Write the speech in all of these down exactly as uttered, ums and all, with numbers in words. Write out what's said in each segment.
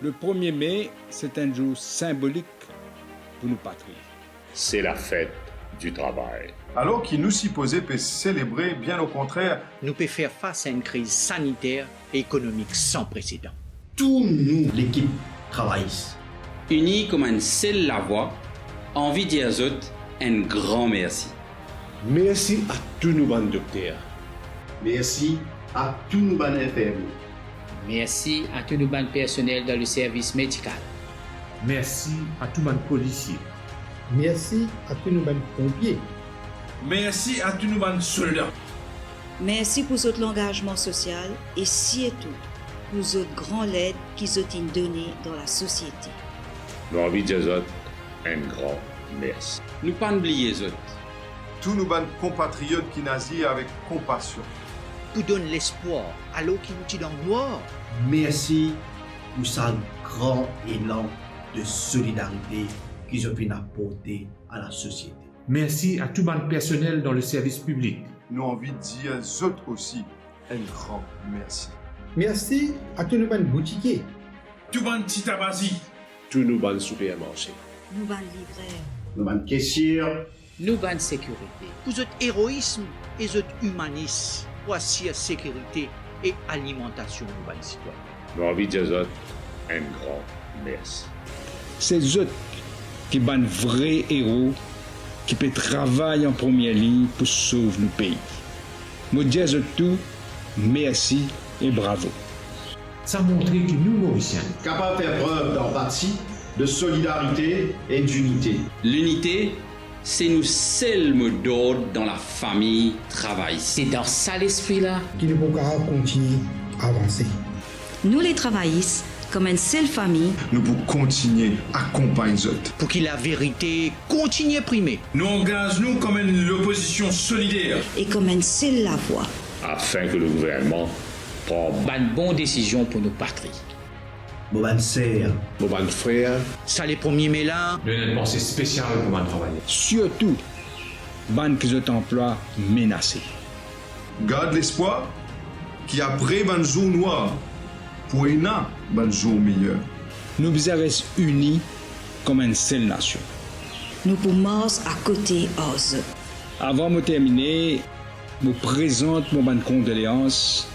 Le premier mai, c'est un jour symbolique pour nos patries. C'est la fête du travail. Alor ki nou sipoze pe selebre, bien okontrer, Nou pe fer fas a enn kriz saniter e ekonomik san presedan. Tou nou lekip travayis, ini kouma enn sel lavwa, anvi dir zot enn gran mersi. Mersi a tou nou bann dokter. Mersi a tou nou bann infirmie. Mersi a tou nou bann personel dan le servis medikal. Mersi a tou bann polisie. Mersi a tou nou bann ponpie. Mersi a tou nou bann solda. Mersi pou zot langazman sosial e sirtou pou zot gran led ki zot inn done dan lasosiete. Nou anvi dir zot enn gran mersi. Nou pa'nn bliye zot. Tou nou bann konpatriot ki'nn azir avek konpasion. Pou donn lespwar alor ki nou ti dan nwar. Mersi pou sa gran elan de solidarite ki zot finn aporte a lasosiete. Mersi a tou bann personel dan le servis piblik. Nou anvi dir zot osi enn gran mersi. Mersi a tou nou bann boutikie. Tou bann ti tabazi. Tou nou bann sipermarse. Nou bann livrer. Nou bann kesier. Nou bann sekirite. Pou zot eroism e zot imanis pou asir sekirite e alimantasion nou bann sitwayin. Nou anvi dir zot enn gran mersi. Se zot ki bann vre ero ki pe travay an premie lign pou sov nou pei. Mo dir zot tou, mersi e bravo. Sa montre ki nou Morisien. Kapav fer prev d'anpati, de solidarite e dinite. Linite, se nou sel mo dord dan lafami travayis. Se dan sa lespri la. Ki nou pou kapav kontigne avanse. Nou le travayis, kouma enn sel fami. Nou pou kontigne akonpagn zot. Pou ki laverite kontigne prime. Nou angaz nou kouma enn lopozision solider. E kouma enn sel lavwa. Afin ke le gouvernman pran bann bon desizion pou nou patri. Mo bann ser. Mo bann frer. Sa le premie me la. Donn enn panse spesial pou bann travayer. Sirtou bann ki zot anplwa menase. Gard lespwar ki apre bann zour nwar, pou ena bann zour meyer. Nou bizin res ini kouma enn sel nasion. Nou pou mars akote ar zot. Avan mo termine, mo prezant mo bann kondoleans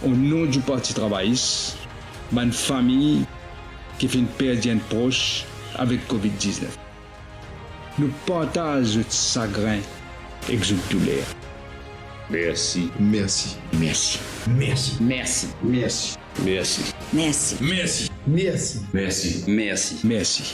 o nom di Parti Travayis, bann fami ki finn perdi enn pros avek covid diznef. Nou partaz zot sagrin ek zot douler. Mersi. Mersi. Mersi. Mersi. Mersi. Mersi. Mersi. Mersi. Mersi. Mersi. Mersi. Mersi.